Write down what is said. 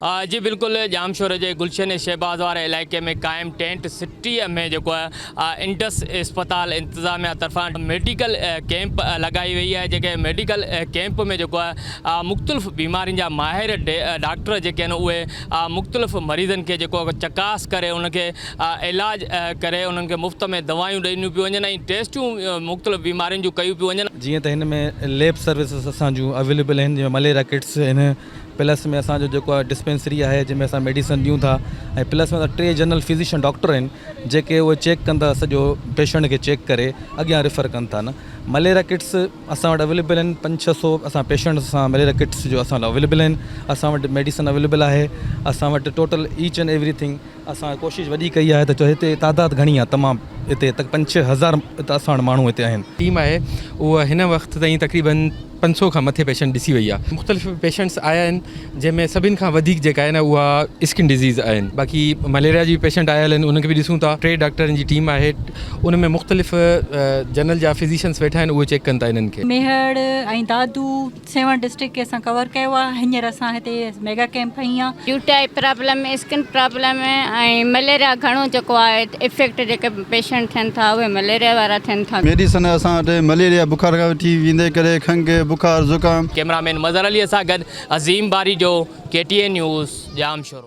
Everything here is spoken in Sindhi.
جي بلڪل ڄامشوري جي گلشن شهباز واري علائقي ۾ قائم ٽينٽ سٽيء ۾ جيڪو آهي انڊس اسپتال انتظاميا طرفان ميڊيڪل ڪيمپ لڳائي وئي آهي جيڪي ميڊيڪل ڪيمپ ۾ جيڪو آهي مختلف بيمارين جا ماهر ڊاڪٽر جيڪي آهن اهي مختلف مريضن کي جيڪو چڪاس ڪري انهن کي علاج ڪري انهن کي مفت ۾ دوائيون ڏنيون پيون وڃن ۽ ٽيسٽون مختلف بيمارين جون ڪيون پيون وڃن. جيئن ته هن ۾ ليب سروسز اسان جون اويليبل آهن جيئن مليريا ڪٽس آهن پلس ۾ اسان جو جيڪو آهي ڊسپينسري آهي جنهن ۾ اسان ميڊيسن ڏيون ٿا ۽ پلس ۾ اسان ٽي جنرل فزيشن ڊاڪٽر آهن جيڪي اهي چيڪ ڪن ٿا سڄو پيشنٽ کي چيڪ ڪري اڳيان ريفر ڪن ٿا نه مليريا ڪٽس اسان وٽ اويليبل آهن پنج ڇهه سو اسان پيشنٽ اسان مليريا ڪٽس جو اسان وٽ اويليبل آهن اسان وٽ ميڊيسن اويليبل آهي اسان وٽ total each and every thing اسان ڪوشش وڏي ڪئي آهي ته هتي تعداد گهڻي آهي تمام هتي ته پنج 6000 اسان وٽ ماڻهو هتي آهن. ٽيم آهي اها هن وقت تائين تقريبن 500 کان مٿي پيشنٽ ڏسي وئي آهي مختلف پيشنٽس آيا آهن جنهن ۾ سڀن کان وڌيڪ جيڪا آهي نه اها اسڪن ڊزيز آهن باقي مليريا جي به پيشنٽ آيل آهن انهن کي به ڏسون ٿا ٽي ڊاڪٽرن جي ٽيم آهي ان ۾ مختلف جنرل جا فزيشنس ويٺا آهن اهي چيڪ ڪن ٿا انهن کي. ميهڙ ۽ دادو سيوهڻ ڊسٽرڪٽ کي اسان ڪور ڪيو آهي هينئر اسان هتي ميگا ڪيمپ هنئي آهي. U T I problem skin problem ۽ malaria گهڻو جيڪو آهي افيڪٽ جيڪي پيشنٽ ٿين ٿا اهي مليريا وارا ٿين ٿا. ميڊيسن اسان وٽ مليريا بخار کان وٺي ويندي ڪري کنگهه بخار زڪام. ڪئميرا مين مظهر علي سان گڏ Azeem Barejo, K T N news, Jamshoro.